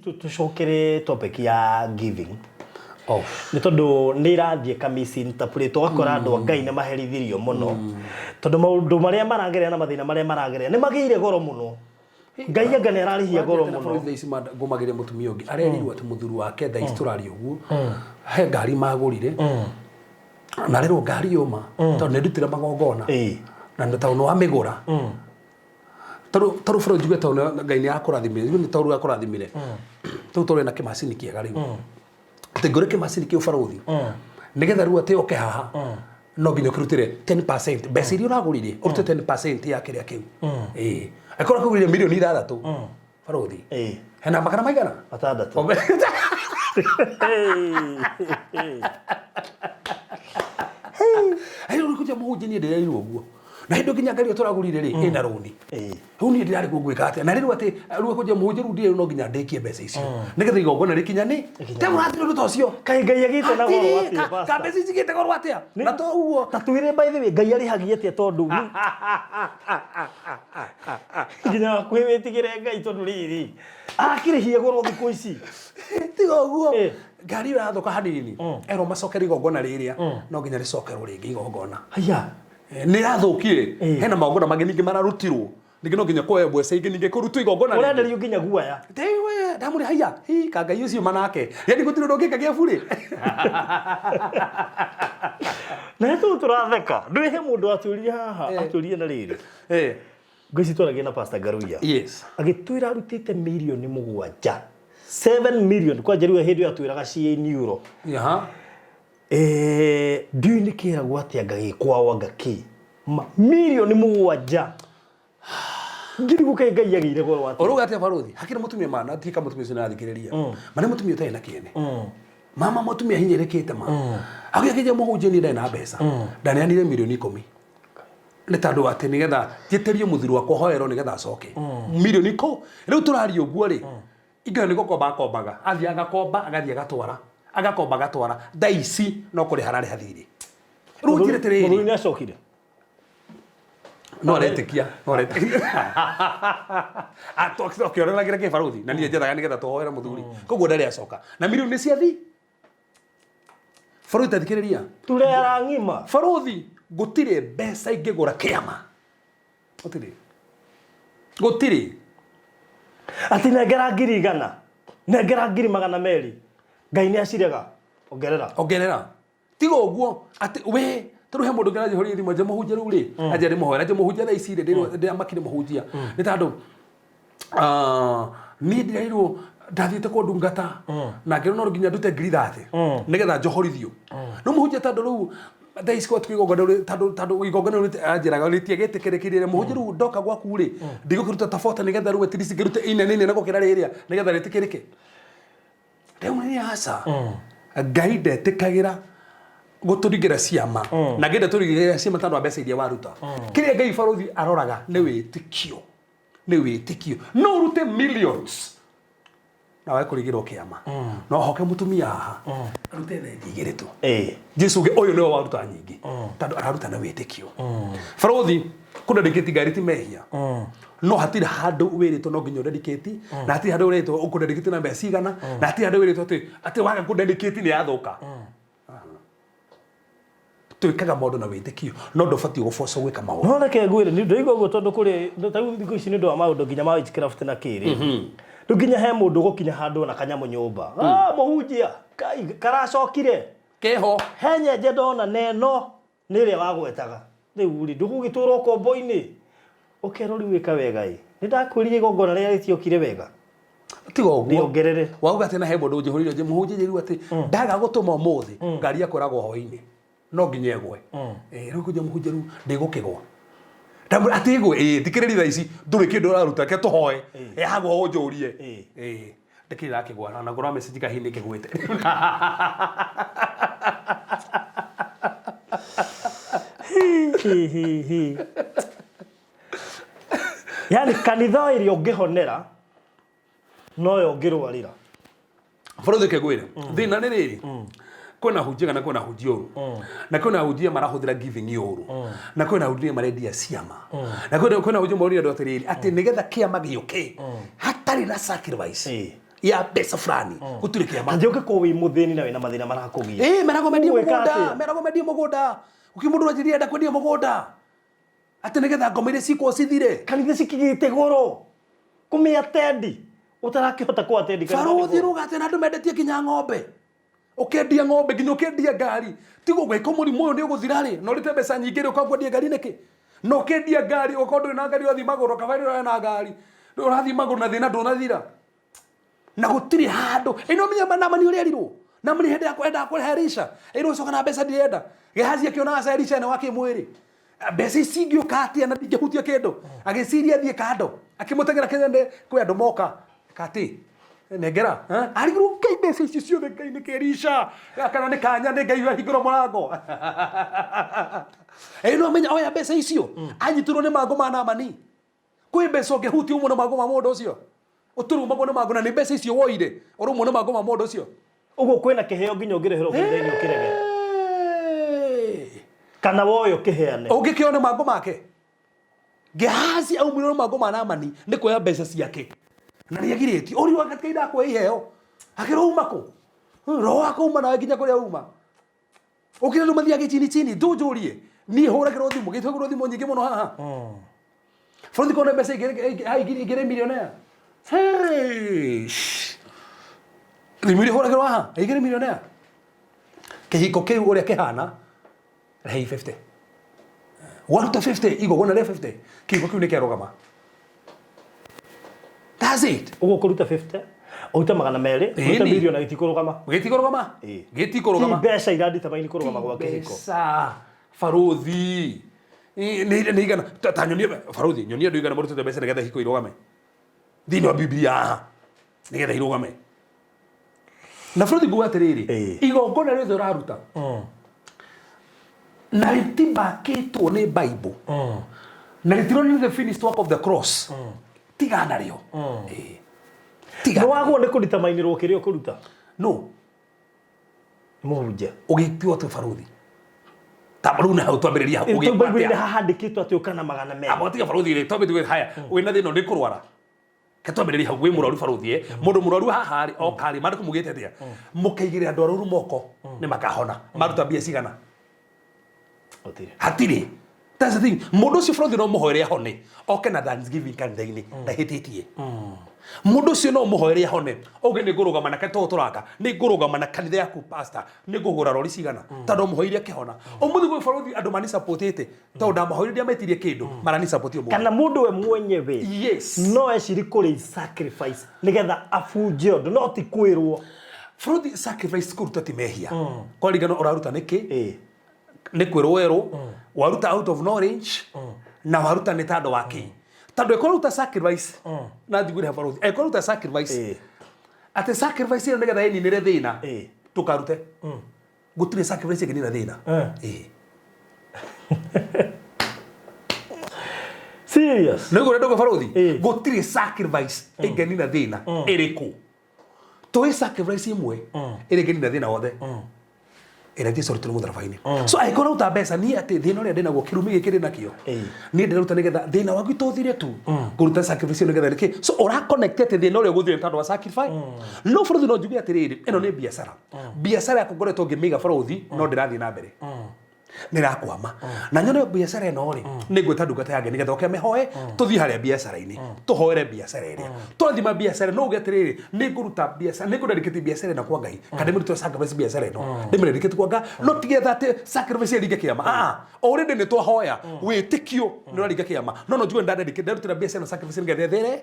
Tũcokere topic ya giving. Oh. Nĩ tondũ nĩ irathiĩ ka misinterpret, ũgakora andũ a Ngai nĩ maherithirio mũno tondũ maũndũ marĩa maragerera na mathĩna marĩa maragerera nĩ magĩire goro mũno. Ngai anga nĩ ararĩhia goro Wathiĩte na mũno. bũrũri thaa ici ngũmagĩria mũtumia ũngĩ arerirwo atĩ mũthuri wake thaa ici tũraria ũguo he ngari magũrire na arerwo ngari yũma tondũ nĩ ndutire magongona na nĩ tondũ nĩ wamĩgũra tondũ tondũ bũrũri njuge tondũ Ngai nĩ akũrathimire njuge nĩ tondũ akũrathimire tondũ tondũ ena kĩmacini kĩega rĩu atĩ ngũre kĩmacini kĩu barũthi nĩgetha rĩu atĩ oke haha no nginya ũkĩrutĩre 10% mbeca iria ũragũrire ũrute 10% ya kĩrĩa kĩu ĩĩ angĩkorwo kũgũrire mirioni ithathatũ barũthi hena magana maigana? Matandatũ. Rĩu nĩ mũhunjia niĩ ndĩrerirwo ũguo na hĩndĩ nginya ngari ĩyo tũragũrire rĩ ĩna rũni. Rĩu niĩ ndĩrarĩ kuo ngwĩka atĩa? Na rĩu atĩ rĩu kũnjia mũhunjia rĩu ndirĩ no nginya ndĩkie mbeca icio nĩgetha igongona rĩkinya nĩ te ũratira ũndũ ta ũcio. Kaĩ Ngai agĩte na goro Hatirĩ, atĩa, ka pastor? mbeca ici igĩte goro atĩa? Na to ũguo. Ta twĩre by the way Ngai arĩhagia atĩa tondũ nginya hakuhĩ wĩtigĩre Ngai tondũ rĩrĩ arakĩrĩhia goro thikũ ici. Tiga ũguo ngari ĩyo yathũka hanini erwo macokere igongona rĩrĩa no nginya rĩcokerwo rĩngĩ igongona. Haya. Nĩ yathũkire Eh. hena magongona mangĩ ningĩ mararutirwo ningĩ no nginya kuoya mbeca ingĩ ningĩ kũrutwo igongona rĩngĩ. Ũrenderio nginya guaya. Tewe ndamũrĩ haiya hi ka Ngai ũcio manake yani gũtirĩ ũndũ ũngĩka gĩa burĩ. Na tũ tũratheka. Ndũĩ he mũndũ atwĩrire haha atwĩrire na rĩrĩ. Ngwĩci twaragia na Pastor Ngaruiya. Agĩtwĩra arutĩte mirioni 7. 7 million kwanja rĩu hĩndĩ ĩyo atwĩraga ciĩ in euro. Eh, ndiũĩ nĩ kĩragwo atĩa anga gĩkwao anga kĩ. Ma, mirioni 7. Ngirigũ kaĩ Ngai agĩire goro atĩa. Ũrauga atĩa barũthi? Hakĩrĩ mũtumia ma na ndiũĩ kana mũtumia ũcio nĩarathikĩrĩria. Ma nĩ mũtumia ũtarĩ na kĩene. Mama mũtumia ahinyĩrĩkĩte ma. Agĩkĩnjia mũhunjia niĩ ndarĩ na mbeca. Ndaneanire mirioni 10. Nĩ tondũ atĩ nĩgetha njĩtĩrie mũthuri wakwa hoerwo nĩgetha acoke. Mirioni ikũ rĩu tũraria ũguo rĩ ingĩo nĩ gũkomba akombaga athiĩ agakomba agathiĩ agatwara agakomba agatwara thaa ici no kũrĩha ararĩha thirĩ. Rĩu njĩre atĩrĩrĩ. Mũthuri nĩ acokire. No aretĩkia no aretĩkia akĩoranagira kĩbarũthi na niĩ njethaga nĩgetha tũhoere mũthuri koguo ndarĩ acoka na mirioni nĩ ciathi barũthi tathikĩrĩria. Turera ng'ima. Barũthi gũtirĩ mbeca ingĩgũra kĩama gũtirĩ gũtirĩ. Atĩ nengera 100,000 nengera 200,000 Ngai nĩ acirega ongerera. Ongerera. Tiga ũguo atĩ we tondũ he mũndũ ũngĩ aranjĩhũrĩire thimũ anjĩra mũhunjia rĩu rĩ anjĩra ndĩmũhoere anjĩra mũhunjia thaa ici rĩ ndĩramakire mũhunjia nĩ tondũ niĩ ndĩrerirwo ndathiĩte kwa ndungata na ngĩrwo no nginya ndute 30,000 nĩgetha njohorithio no mũhunjia tondũ rĩu thaa ici gwatuĩka igongona rĩu tondũ tondũ igongona rĩu anjĩraga rĩtiagĩtĩkĩrĩkire mũhunjia rĩu ndoka gwaku rĩ ndigũkĩruta ta 40 nĩgetha rĩu at least ngĩrute inene inene gũkĩra rĩrĩa nĩgetha rĩtĩkĩrĩke. Rĩu nĩ aca Ngai ndetĩkagĩra gũtũringĩra ciama na Ngai ndatũringĩra ciama tondũ wa mbeca iria waruta. Kĩrĩa Ngai barũthi aroraga nĩ wĩtĩkio nĩ wĩtĩkio. No ũrute millions na wage kũringĩrwo kĩama no hoke mũtumia haha arute thendi igĩrĩ tu. Jesu uge ũyũ nĩwe waruta nyingĩ tondũ araruta na wĩtĩkio. Barũthi kũndedicate ngari ti mehia no hatirĩ handũ wĩrĩtwo no nginya ũdedicate na hatirĩ handũ wĩrĩtwo ũkũdedicate na mbeca cigana na hatirĩ handũ wĩrĩtwo atĩ atĩ waga kũdedicate nĩ yathũka. Twĩkaga maũndũ na wĩtĩkio no ndũbatiĩ gũbocwo gwĩka maũndũ. No reke ngwĩre nĩ ndaigua ũguo tondũ kũrĩ ta rĩu thikũ ici nĩ ũndũ wa maũndũ nginya ma witchcraft na kĩrĩ rĩu nginya he mũndũ ũgũkinya handũ ona kanyamũ nyũmba ah mũhunjia kai karacokire keho he nyenje ndona neno nĩ ĩrĩa wagwetaga rĩu rĩ ndũgũgĩtũra ũkombo-inĩ ũkerwo rĩu ĩka wega ĩ nĩ ndakwĩrire igongona rĩrĩa rĩtiokire wega tiga ũguo rĩongerere. Wauga atĩ na he mũndũ ũnjĩhũrĩire njĩ mũhunjia rĩu atĩ ndaga gũtũma ũmũthĩ ngari yakwa ĩragwa hwainĩ no nginya ĩgwe. Rĩu kũnjia mũhunjia rĩu ndĩgũkĩgwa ndamwĩra atĩ ĩgwe ĩĩ thikĩrĩria thaa ici ndũrĩ kĩndũ ũraruta reke tũhoe yagwa ũnjũrie ĩĩ ndĩkĩrĩ ĩrakĩgwa na ngorwa message kahinda ĩkĩgwĩte. Hi, hi, hi. Yani kanitha ĩrĩa ũngĩhonera noyo ũngĩrwarĩra. Bũrũri kĩgwĩre thĩna nĩ rĩrĩ kwĩna hunjia kana kwĩna hunjia ũru na kwĩna hunjia marahũthĩra giving ũru na kwĩna hunjia marendia ciama na kwĩna hunjia moria andũ atĩrĩrĩ atĩ nĩgetha kĩama gĩũke hatarĩ na sacrifice. Ya mbeca fulani gũtirĩ kĩama. Kanjĩ ũngĩkorwo wĩ mũthĩni na wĩna mathĩna marakũgia. Ĩĩ, meragwo mendie Ũgwĩka mũgũnda. Atĩa? Meragwo mendie mũgũnda. Ũkĩ mũndũ anjĩrire enda kwendia mũgũnda atĩ nĩgetha ngoma iria cikorwo cithire. Kanitha cikigĩte goro kũmĩatendi ũtarakĩhota kũatendi kanitha nĩ Barũthi goro. rũgate na andũ mendetie nginya ng'ombe, ũkendia ng'ombe, nginya ũkendia ngari. Tigo gwĩka mũrimũ ũyũ nĩ ũgũthira rĩ, na ũrĩte mbeca nyingĩ rĩ, ũkakwendia ngari nĩkĩ? Na ũkendia ngari, ũkorwo ndũrĩ na ngari ũrathiĩ magũrũ, kaba rĩrĩa na ngari ũrathiĩ magũrũ na thĩna ndũnathira na gũtirĩ handũ ĩno menya. Namani ũrĩa erirwo, Namani hĩndĩ ya kwenda kũrehe Elisha, ĩrwo coka na mbeca ndirenda. Gehazi akĩona aca, Elisha nĩ wa kĩmwĩrĩ, mbeca ici ingĩũka atĩa na ndingĩhutia kĩndũ? Agĩciria athiĩ kando, akĩmũteng'era kĩnene kwĩ andũ moka kati nengera. Eh? Arigirwo Ngai, mbeca ici ciothe Ngai nĩ kĩrisha kana nĩ kanya nĩ Ngai wahingũra mũrango ĩno no menya oya mbeca icio. Anyitirwo nĩ mangũ ma Namani. Kwĩ mbeca ũngĩhutia umwo nĩ mangũ ma mũndũ ũcio? Ũtũrumagwo nĩ mangũ na nĩ mbeca icio woire ũrumwo nĩ mangũ ma mũndũ ũcio. Ũguo kwĩna kĩheo nginya ũngĩreherwo kanitha-inĩ ũkĩrege kana woyo ũkĩheane. Ũngĩkĩo nĩ mangũ make. Gehazi aumirwo nĩ mangũ ma Namani nĩ kuoya mbeca ciake na nĩ agirĩtio ũriwa katika ndakuoya iheo akĩrwo uma kũ roho wa kuma nawe nginya kũrĩa uma ũkĩra andũ mathiage chini chini. Ndũnjũrie niĩ hũragĩrwo thimũ, gĩtũgĩrwo thimũ nyingĩ mũno haha bũrũri kona mbeca ingĩrĩ millionaire. Hey, shh. Thimũ iria hũragĩrwo haha ingĩrĩ millionaire. Kĩhiko kĩu ũrĩa kĩhana, rehei 50, waruta 50 igongona rĩa 50, kĩhiko kĩu nĩ kĩarũgama. That's it. Ũguo kũruta 50, ũrute 200, ũrute Ĩni. mirioni, gĩtikũrũgama. Gĩtikũrũgama. Ti Gĩtikũrũgama. mbeca iraditamaini kũrũgama gwa kĩhiko. Mbeca barũthi nĩ igana ta nyonie barũthi, nyonie andũ igana marutĩte mbeca nĩgetha ihiko irũgame thĩinĩ wa Biblia haha, nĩgetha irũgame. Na barũthi nguga atĩrĩrĩ, igongona rĩothe ũraruta na rĩtimbakĩtwo nĩ Bible na rĩtironania the finished work of the cross, tiga narĩo. Tiga. Nĩ wagwo nĩ kũritamainĩrwo kĩrĩa ũkũruta. No. Mũhunjia. Ũgĩtua atĩ barũthi ta rĩu nĩ hau twambĩrĩria hau. Tondũ ũgĩkua Bible-inĩ atĩa? hahandĩkĩtwo atĩ ũka na 200. Amba tiga barũthi rĩ, twambe tuge haya, wĩna thĩna nĩ kũrwara, ke twambĩrĩrie hau. Wĩ mũrwaru barũthi, mũndũ mũrwaru haha rĩ, oka rĩ, maandĩko mugĩte atĩa? Mũkaigĩrĩra andũ arwaru moko nĩ makahona. Maruta mbia cigana? Gũtirĩ. Hatirĩ. That's the thing. Mũndũ ũcio barũthi no mũhoere ahone, oke na thanksgiving kanitha-inĩ, ndahĩtĩtie. Mũndũ ũcio no mũhoere ahone, auge nĩ ngũrũgama na to tũraka, nĩ ngũrũgama na kanitha yaku pastor, nĩ ngũgũra rori cigana, tondũ mũhoire akĩhona. Ũmũthĩ gwĩ barũthi andũ manisapotĩte tondũ ndamahoire, ndiametirie kĩndũ, maranisapoti ũmũthĩ. Kana mũndũ we mwenyewe no eciri kũrĩ sacrifice nĩgetha abunje ũndũ, no ti kwĩrwo. Barũthi, sacrifice kũruta ti mehia, kwaringana ũraruta nĩkĩ. Nĩ kwĩrwo werwo waruta out of knowledge na waruta nĩ tondũ wa kĩ? Tondũ ĩkorwo ruta sacrifice na njiguire barũthi, ĩkorwo ruta sacrifice atĩ sacrifice ĩyo nĩgetha ĩninĩre thĩna, ndũkarute. Gũtirĩ sacrifice ĩngĩnina thĩna. Serious. Nĩ ũguo ndũgũ barũthi. Gũtirĩ sacrifice ĩngĩnina thĩna ĩrĩkũ. Tũĩ sacrifice ĩmwe ĩrĩa ĩngĩnina thĩna wothe, ĩrĩa Jesu arutirwo mũtharaba-inĩ. So angĩkorwo ũraruta mbeca niĩ atĩ thĩna ũrĩa ndĩnaguo, kĩrumi gĩkĩ ndĩnakĩo, niĩ ndĩraruta nĩgetha thĩna waku tũthire tu, ngũruta sacrifice ĩyo nĩgetha nĩkĩ? So ũra connect atĩ thĩna ũrĩa ũgũthira nĩ tondũ wa sacrifice. No bũrũthi no njuge atĩrĩrĩ, ĩno nĩ biacara. Biacara yaku ngoretwo ngĩmĩiga bũrũthi, no ndĩrathiĩ na mbere nĩrakwama na nyone biacara ĩno rĩ, nĩ ngwĩta ndungata yange nĩgetha oke mĩhoe, tũthiĩ harĩa biacara-inĩ, tũhoere biacara ĩrĩa twathima biacara. No uge atĩrĩrĩ, nĩ ngũruta biacara, nĩ ngũdedicate biacara ĩno kwa Ngai, kana ndĩmĩrutĩre sacrifice biacara ĩno, ndĩmĩdedicate kwa Ngai, no tigetha atĩ sacrifice ĩringe kĩama. Ah, already nĩ twahoya, wĩtĩkio nĩ ũraringa kĩama. No njuge ndadedicate, ndarutĩra biacara ĩno sacrifice nĩgetha ĩthere,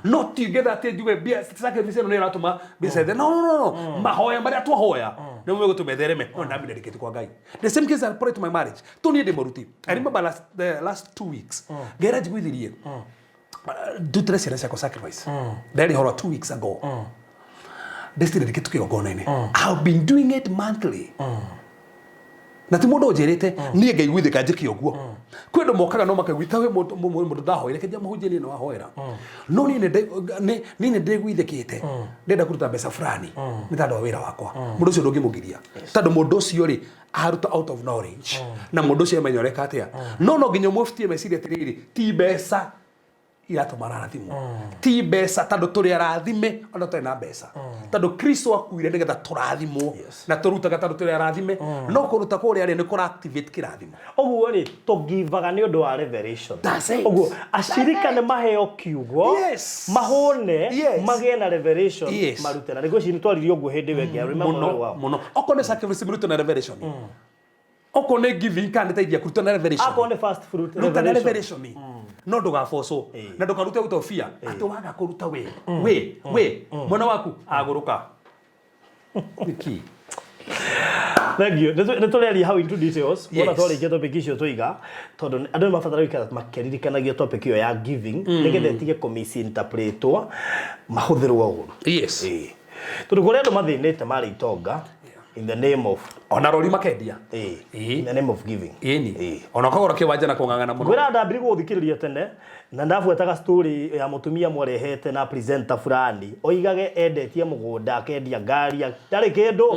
no ti getha atĩ njuge sacrifice ĩno nĩ ĩratũma biacara ĩthere. No, no, no, no, mahoya marĩa twahoya nĩmo megũtũma ĩthereme, no ndamĩdedicate kwa Ngai. The same case apply to my marriage. To niĩ ndĩ mũruti. I remember the last 2 weeks ngera njiguithirie ndutĩre ciana ciakwa sacrifice. Nderĩ horo 2 weeks ago ndĩcirĩrĩkĩte kĩgongona-inĩ. I've been doing it monthly na ti mũndũ ũnjĩrĩte, niĩ ngaiguithĩka njĩke ũguo. Kwĩ andũ mokaga no makaiguithĩka wĩ mũndũ ndahoire kĩnja mũhunjia, niĩ nĩwahoera, no niĩ niĩ nĩ ndĩiguithĩkĩte ndĩrenda kũruta mbeca fulani nĩ tondũ wa wĩra wakwa. Mũndũ ũcio ndũngĩmũgiria, tondũ mũndũ ũcio rĩ aruta out of knowledge na mũndũ ũcio amenya ũreka atĩa. No nginya ũmũbutie meciria atĩrĩrĩ, ti mbeca. Iratũma arathimwo ti mbeca, tondũ tũrĩ arathime ona tũrĩ na mbeca, tondũ Kristo akuire nĩgetha tũrathimwo. Na tũrutaga tondũ tũrĩ arathime, no kũruta kũrĩa rĩ, nĩ kũra activate kĩrathimo. Ũguo rĩ, tũgivaga nĩ ũndũ wa revelation. That's it. Ũguo acirika nĩ maheo kiugo, mahũne, magĩe na revelation, marute. Na nĩguo nĩ twaririe ũguo hĩndĩ ĩyo ĩngĩ. I remember Mũno. Very well. Mũno. Okorwo nĩ sacrifice, mũrute na revelation. Okorwo nĩ giving kana nĩ teithia, kũruta na revelation. Akorwo nĩ first fruit, ruta na revelation. Revelation. No ndũgabocwo na ndũkarute utobia atĩ waga kũruta we mwana waku agũrũka nĩkĩ. Thank you. Nĩ tũrĩaria hau into details. Wona twarĩkia topic icio tũiga, tondũ andũ nĩ mabatara gũikara makĩririkanagio topic ĩyo ya giving, nĩgetha ĩtige kũ misinterpretwo, mahũthĩrwo ũru. Ĩĩ. Tondũ kũrĩ andũ mathĩnĩte marĩ itonga in the name of Ona rori makendia. In the name of giving. Ĩni. Ona ũkagũra kĩwanja na kũng'ang'ana mũno. Ngwĩra ndambire gũgũthikĩrĩria tene na ndabuataga story ya mũtumia mwarehete na presenter fulani oigage endetie mũgũnda, akendia ngari, ndarĩ kĩndũ.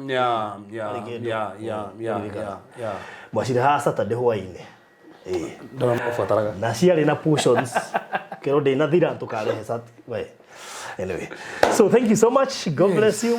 Ndarĩ kĩndũ. Ririkana. Mwacire haha Saturday hwainĩ. Ndona no ũbataraga. Na ciarĩ na portions kĩrwo ndĩnathira tũkarehe we. Anyway, so thank you so much. God bless you.